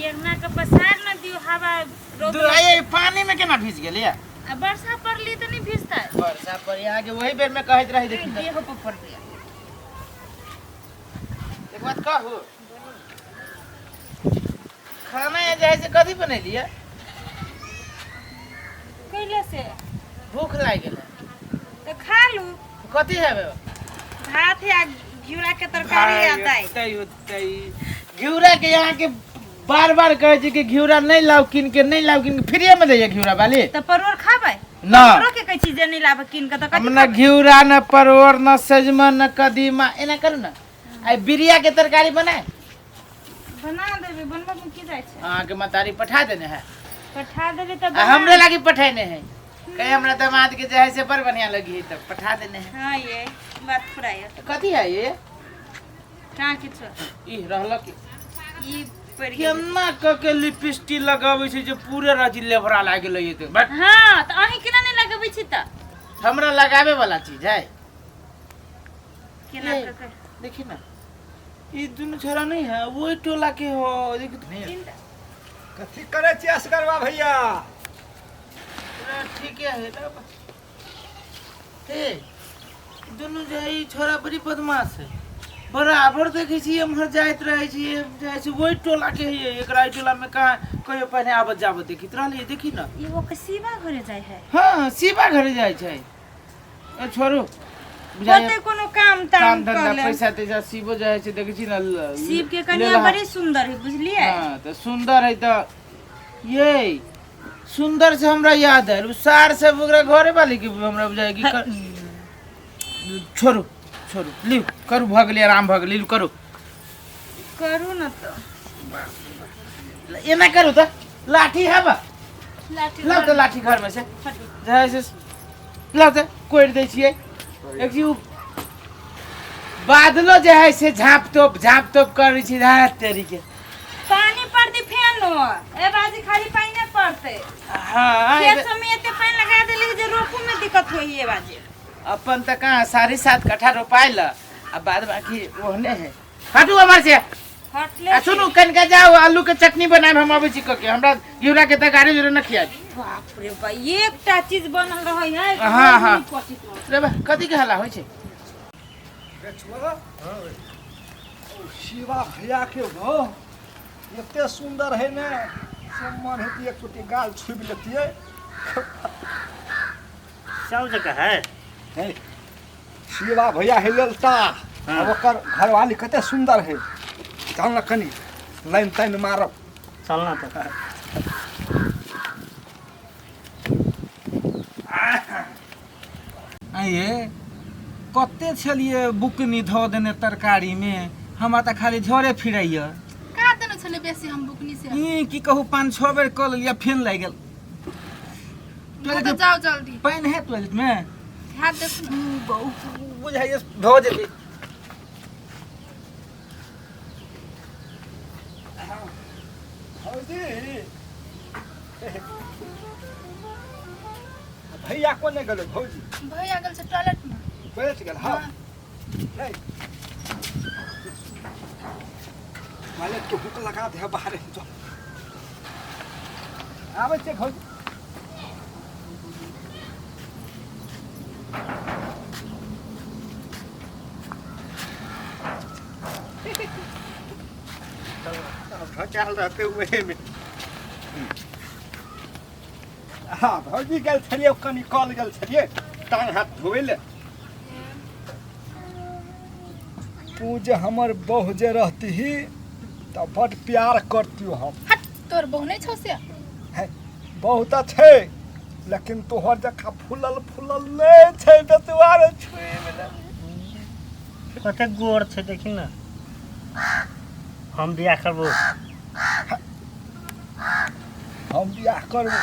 अंगना के पसार न दियो हवा रौद ये पानी में केना भीज गेलै या आ वर्षा पड़ली तऽ नहीं भीजतै। वर्षा पर यहाँ के वही बेर में कहैत रही देखी तऽ। देह पर पड़ गया। एक बात कहू, खाना या जे है से कथी बनेलियै? कैले से? भूख लागि गेलै। तऽ खा लू। कथी हेबे? भात या घिउरा के तरकारी आ दालि। होतै घिउरा के यहाँ के बार बार कहै छै कि घिउरा नहि लाउ कीन के, नहि लाउ कीन के, फ्रीए में दैया घिउरा वाली। तऽ परोड़ खाबै? ना। परोड़ो के कहै छी जे नहि लाबे कीन के, तऽ कथी हम न खाबै? घिउरा न परोड़ न सजमन न कदीमा, एना करू ना। आइ बिरिया के तरकारी बनाए बना देबै, बनबऽ मे की जाइ छै? अहाँके मतारी पठा देने है। पठा देबै तऽ आ बना। हमरे लागी पठेने है, कहीं हमरा दामाद के जे है से बड़ बढ़िया लगी है तब पठा देने है। हाँ, ये बात फुराय। कथी है ये? कहाँ किछो। ई रहल की? ई पड़ि गेल। केना क के लिपस्टिक लगाबै छै जे पूरे राजी लेबरा लागि गेलै ये तऽ बट। हाँ, तऽ अहीं केना नहि लगबै छी तऽ? हमरा लगाबे वाला चीज है। केना ये, कऽ के? देखी ना, ई दुनू छोरा नहीं है वही टोला के हो, देख नहीं। कथी करै छियै असगरवा भैया? ठीक है ना। हे, दुनू जे है ई छोरा बड़ी बदमाश है, बराबर देखै छी एम्हर जाइत रहै छी, जाइ छी वही टोला के है। एकरा एहि टोला में कहाँ कहियो पहिने आबत जाबत देखैत रहलियै, देखी ना। ई ओकर शिवा घरे जाइ है। हाँ, शिवा घरे जाइ छै। ए छोड़ू, बुझाइए। होतै कोनो काम ताम काम धंधा कऽ लेब। पैसा तैसा शिवो जाइ छै, देखै छी ने शिव के कनिया लेलहा। बड़ी सुंदर है, बुझलियै? हाँ, तऽ सुंदर है तऽ ये सुंदर से हमरा याद आयल, उ सार सब ओकरा घरे वाली के हमरा बुझाइ कि छोड़ू छोड़ू, लिउ करू, भऽ गेलै, आराम भऽ गेलै, लिउ करू। करू न तऽ। एना करू तऽ लाठी है बा? लाठी। लाउ तऽ लाठी घर में से जे है से लाउ तऽ कोड़ि दै छियै। एक जी उ बादलो जे है से झाँप तोप करै छै रात तेरी के। पानी पड़तै फेनो ए बाजी, खाली पानी पड़तै। हाँ। खेत सब में एते पानी लगा देली जे रोपू में दिक्कत होई है बाजी। अपन तऽ कहाँ 7.5 कट्ठा रोपायल आ बाद बाकी ओहने है। हटू हमर से। हटले। आ सुनू, कनिका जाउ आलू के चटनी बनायब, हम अबै छी कऽ के। हमरा घिउरा के तरकारी जोरे न खिया। बाप रे बा, एकटा चीज बनल रहै है। हाँ, हाँ। नहीं पचित रहै। रे बा, कथी के हल्ला होइ छै? बेचुआ, शिवा भैया के भौ एते सुंदर है ने, से मन हेती एक चोटी गाल छुबि लेतियै। सब जगह है। है शिवा भैया है ललता। हाँ। अब ओकर घरवाली कते सुंदर है, चल न कनी लाइन ताइन मारब। चलना तो। आइए कते छलियै बुकनी धऽ देने तरकारीमे, हमरा तऽ खाली झरे फिरैया। कहाँ देने छलै बेसी हम बुकनी से? ई की कहू, 5-6 बेर कऽ लेलियै, फेन लागि गेल। ओ तऽ जाउ जल्दी। पानि है टॉयलेटमे? हाथ देखू ने। बुझाइए धऽ जेतै। भौजी, भैया कोने गेलै भौजी? भैया गेल छै टॉयलेट में। टॉयलेट गेल? हाँ, नहीं टॉयलेट के हुक लगा दे बाहर जो आबै छै भौजी। ढकेल रहते हुए में। हाँ भौजी, गेल छलियै कनि कल गेल छलियै टांग हाथ धोबै लए। तू जे हमर बहु जे रहती तऽ बड प्यार करतियो हम। हट, तोर बहु नहि छौ से। है, बहु तऽ छै लेकिन तोहर जकाँ फूलल फूलल नहि छै बेतुआ रे, छुइ कते गोर छै देखी ने, हम बियाह करबो। हम बियाह करबो।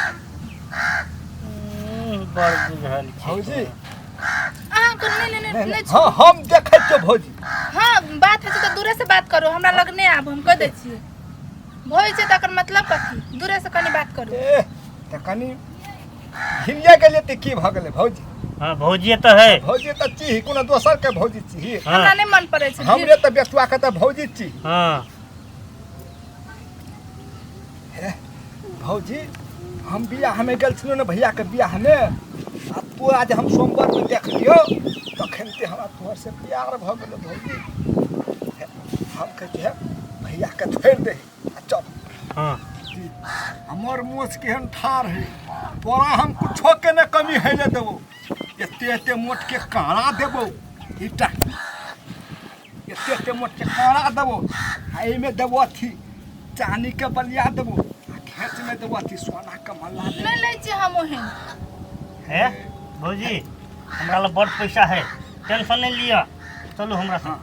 बड़ बुझल छै। भौजी। अहाँ को नहि नहि नहि, नहि। हाँ, हम देखै छियौ भौजी। हाँ, बात होइ छै तऽ दूरे से बात करू, हमरा लग नहि आबू, हम कहि दै छियै। भोज छै तकर मतलब कथी? दूरे से कनि बात करू। ए तऽ कनि घिनिया गेलियै तऽ की भऽ गेलै भौजी? हाँ, भौजिए तऽ है। भौजी तऽ छी, कोनो दोसर के भौजी छी? हमरा हाँ। नहि मन पड़ै छै। हमरे तऽ बेटुआ के तऽ भौजी छी। हाँ। भौजी हम बियाहमे गेल छलहुँ ने भैयाके बियाहमे, आ तोरा जे हम सोमवारमे देखलियौ तखन ते हमरा तोहर से प्यार भऽ गेलो भौजी। हम कहै छियै भैयाके छोड़ि दे आ चल। हाँ। हमर मोछ केहन ठाढ़ है, तोरा हम कुछो के ने कमी है ले देबो। एते एते मोट के काड़ा देबो, ईटा एते एते मोट के काड़ा देबो, आ एहिमे देबो अथी चानी के बलिया देबो, आ खेत में देबो अथी सोना के मल्ला देबो। नहि लै छियै हम ओहन। हे भौजी हमरा लग बड़ पैसा है, टेंशन नहीं लिअ, चलू हमरा संग।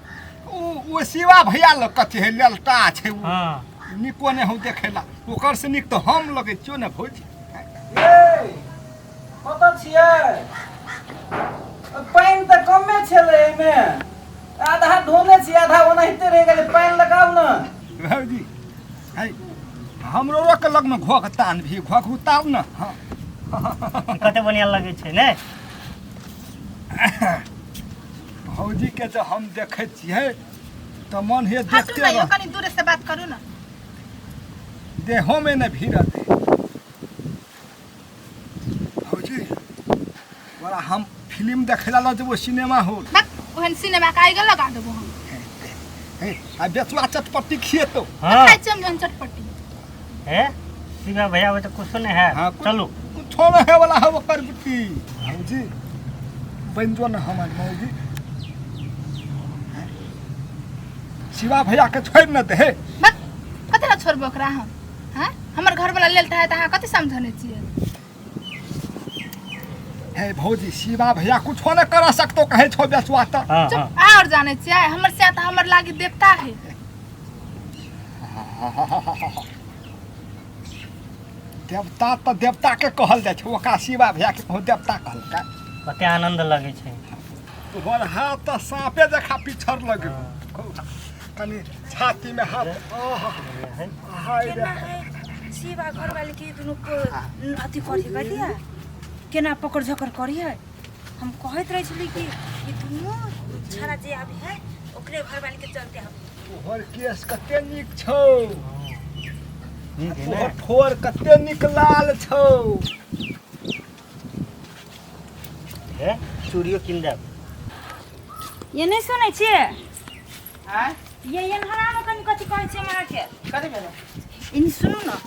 ओ शिवा भैया लग कथी है ललटा छै उ। हाँ। निको नहि हौ देखेला, ओकर से नीक तऽ हम लगै छियौ ने भौजी। ये कतऽ छियै? पानि तऽ कमे छलै एहिमे, आधा धोने छी आधा ओनाहिते रहि गेलै, पानि लगाउ ने। भौजी है हमरो के लगमे घोघ तान भी घोघ उतार ने। हाँ कते बढ़िया लगै छै ने भौजी के जब हम देखै छियै तऽ मन हे हटू देखते ने यौ, रह। कनि दूरे से बात करू ने। देहो में न भीड़त है भौजी। बड़ा हम फिल्म देखे ला लऽ जेबो सिनेमा हॉल। बक ओहन सिनेमा के आइग लगा देबो हम। हे आ बेचुआ चटपट्टी खिएतो। हाँ। खाइ छियै हम जहन चटपट्टी। हे शिवा भैया तऽ कुछो नहीं है। हाँ, चलू। कुछो नहीं है वाला है ओकर बुद्धि। भौजी बनि जो ने हमर मौगी। शिवा भैया के छोड़ि न दे। बक कथी ला छोड़बो ओकरा हम? हाँ हमर घर वाला लेल तऽ है तऽ अहाँ कथी समझने छियै? हे भौजी शिवा भैया कुछो नहीं कर सकतो कहे छो बेचुआ तऽ। हाँ, चुप, हाँ। अहाँ और जानै छियै हमर से तऽ हमर लागी देवता है। देवता तऽ देवता के कहल जाइ छै, ओकरा शिवा भैया के कहू देवता कहलकै। कते आनंद लगै छै। तोहर हाथ तऽ साँपे जकाँ पिछड़ लगै। कनि छाती में हाथ। आहा, केना है शिवा घरवाली के दुनू को अथी करी कथी है केना पकड़ झकड़ करी है। हम कहैत रहै छली कि ई दुनू छड़ा जे आबी है ओकरे घरवाली के चलते हम। तोहर केस कते नीक छौ, नीक है तोहर ने? ठोर कते नीक लाल छौ। हे चूड़ियो कीन देब। ये नहीं सुनै छियै? आँय? ये एन्हरामे कनि कथी कहै छियै हम अहाँके? कथी भेलै? एनी सुनू ने,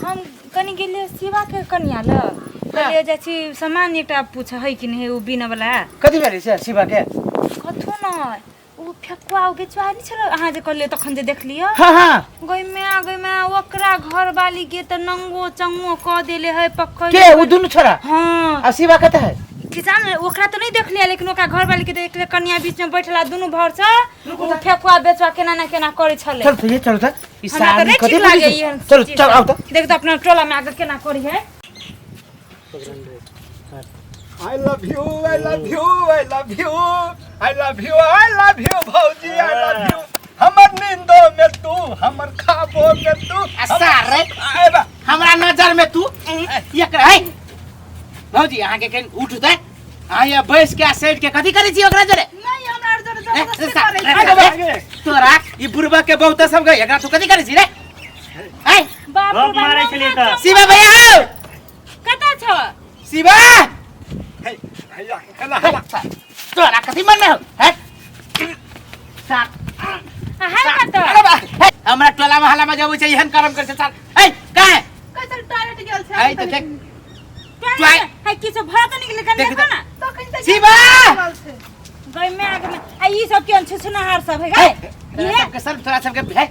हम कनि गेलियै शिवाके कनिया लग, कहलियै जाइ छी सामान एकटा पूछ है कि नहि ओ बिनऽवला। कथी भेलै से शिवा के? कथू नहि, ओ फेकुआ ओ बेचुआ नहि छलै अहाँ जे कहलियै तखन जे देखलियै। हाँ हाँ। गै माय गै माय, ओकरा घरवाली के तऽ नंगो चंगो कऽ देले है पकड़ के ओ दुनू छोरा? हाँ। आ शिवा कतऽ है? किसान ओकरा तऽ नहि देखलियै, लेकिन ओकरा घरवाली के देखलियै कनिया बीच में बैठला दुनू भर से ओ फेकुआ बेचुआ केना ना केना करै छलै। चल तो ये चल तो ई हमरा तऽ साली नहि कथी ठीक बुझै लागे छौ? एहन चल चीज चल सब। आउ तऽ। देख तऽ अपना टोला में आके केना करी है। I love you, I love you, I love you, I love you, I love you, भौजी, I love you. हमर नींदो में तू, हमर खाबो में तू। आ सारे, आए बा। हमरा नजर में तू ये कर है। भौजी अहाँ के केन उठू त अहाँ यहाँ बैस के आ सैठ के कथी करै छी ओकरा जोरे? नहीं हमरा और जोरे ए, जबरदस्ती सा- करै छै। ए, तोरा ई बुढ़बा के बहुत सब गई एकरा तू कथी करै छी रे? ए बाप रे गप मारै छलियै तऽ। शिवा भैया आउ। कतऽ छौ? शिवा हे, भैया, हेला, हेला। तोरा कथी मन में हो? हैं? सार अहाँ कतऽ? अरे बा, हे, हमरा टोला मोहल्ला में जब छै एहन कर्म करै छै सार। ए काहे? कैसे टॉयलेट गेल छै? ए तऽ देख। है किछो भऽ तऽ निकले कनि देख देखो ना। तखन तऽ शिवा! गेल छै। गै माय गै माय, आ ई सब केहन छुछुनहार सब है हे, गै? तोरा सबके शर्म तोरा सबके हे,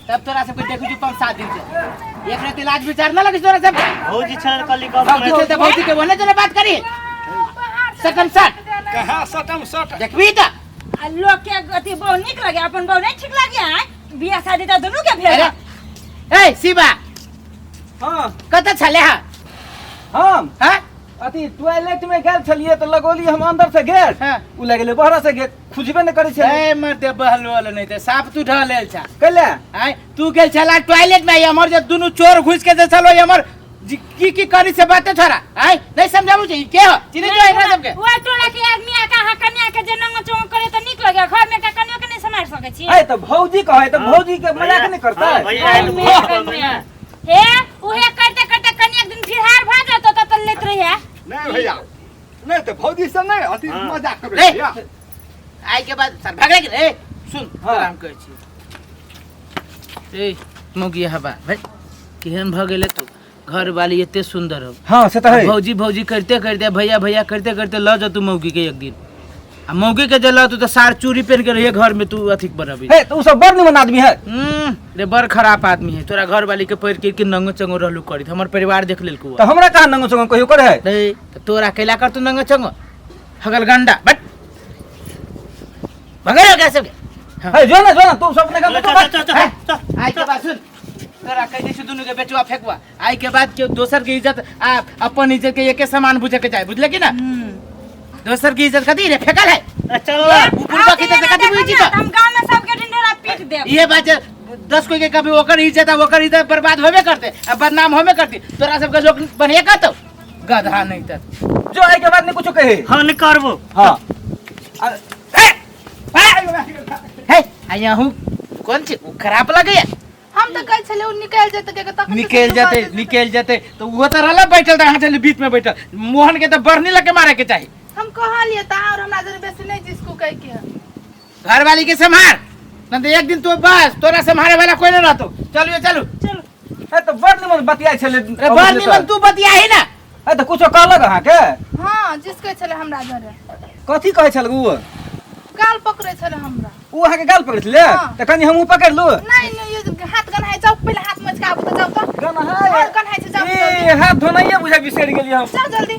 तब तोरा सबके देखू छी 5-7 दिन से एक रात इलाज विचार न लगे तोरा सबके। भौजी छल कहली गप भौजी छै तऽ भौजी के ओने जोने बात करी। सकम सट कहाँ सटम सट? देखबी तऽ। आ लोक के अथी बहु नीक लगे अपन बहु नहीं ठीक लगे आय बियाह शादी तऽ दुनू के भेल। अरे ए शिवा। हाँ। कतऽ छले हा? हम? हाँ? अथी टॉयलेट में गेल छलियै तऽ लगौली हम अंदर से गेट। हाँ। उ लगेले बहरा से गेट, खुजबे नहि करै छै। ए मरते बहलोल नहीं ते साफ तू ढलेल छा। कैले? आय तू गेल छला टॉयलेट में, हमर जे दुनू चोर घुस के जे छलो हमर की की करी से बाते छोरा। आय नहीं समझाबू छै के हो चिन्है छौ एकरा सबके? ओइ टोला के आदमी आके अहाँ कन्या के जे नंगो चोंगो करे तऽ नीक लगे, घर में का कन्या के नहीं सम्हार सकै छी। आय तऽ भौजी कहै तऽ भौजी के मजाक नहि करतै। हाँ, भैया, गै माय, गै माय। हे उहे करते करते कनी एक दिन फिरहार भऽ जेतो त त लेत रहिया। नहीं भैया, नहीं तो भौजी से नहीं अति हाँ। मजाक करै रे भैया। आइ के बाद सर भागले कि रे सुन हाँ। तोरा हम कहै छी ए मौगी हवा भाई केहन भऽ गेलै तू घर वाली एते सुंदर हो। हाँ से तऽ है। भौजी भौजी करते करते भैया भैया करते करते लऽ जतू मौगी के एक दिन आ मौगी के जे लऽ तू तऽ सार चूड़ी पहन के रहिए घर में तू अथी बनबी। हे तऽ उ सब बड़ निमन आदमी है। रे बड़ खराब आदमी है तोरा घर वाली के पैर के नंगो चंगो रहलू करी हमर परिवार देख लेलकू। तऽ हमरा कहाँ नंगो चंगो कहियो करे है? रे तऽ तोरा कैला कर तू नंगो चंगो हगल गंडा बट भगरे हो गया सबके। हे जो ना जो ना तू सब अपने काम चल कर। चल चल चल। आई के बाद सुन तोरा कह दै छी दुनू के बेचुआ फेकुआ आई के बाद केओ दोसर के इज्जत आ अपन इज्जत के एके समान बुझे के चाहे बुझले कि ना? दोसर के इज्जत कथी रे फेकल है। चल बुढ़बा के इज्जत कथी बुझी त हम गांव में सबके ढिंढोरा पीट देब। ये बात है 10 कोई के कभी ओकर इज्जत आ ओकर इज्जत बर्बाद होबे करते आ बदनाम होबे करते तोरा सबके लोग बढ़िया कहतो गधा नहीं त जो आई के बाद नहीं कुछो कहे। हाँ नहीं करबो। हाँ हे आया हूँ कौन छी उ खराब लगैया। हम तऽ कहै छलियै ओ निकलि जेतै के तखन तऽ निकल सब जाते भऽ निकल जाते तो वो तो रहला बैठल था चल बीच में बैठल मोहन के तो बढ़ने लगे मारे के चाहिए। हम कहलियै तऽ और हमरा जरे बेसी नहीं जिसको कह के घर वाली के संभार न तो एक दिन तो बस तोरा संभारे वाला कोई नहीं रहतो। चलो चलो चलो। हे तऽ बड़ निमन बतियाइ छलै। अरे बड़ निमन तू बतिया ही ना। हे तऽ कुछो कहलक अहाँके? हाँ जिसके छलै हमरा जरे। कथी कहै छल उ? गाल पकड़ै छलै हमरा। उ अहाँके गाल पकड़ै छलै? हाँ। तऽ कनि हमहूँ पकड़ि लू। नहीं नहीं ये हाथ गन्हाइ जाउ पहिले हाथ मचकाबू तऽ जाउ तऽ। गन्हाइ? हाथ गन्हाइ छै, जाउ ए जल्दी। हाथ धोनाइए बुझाइ बिसरि गेलियै हम। जाउ जल्दी।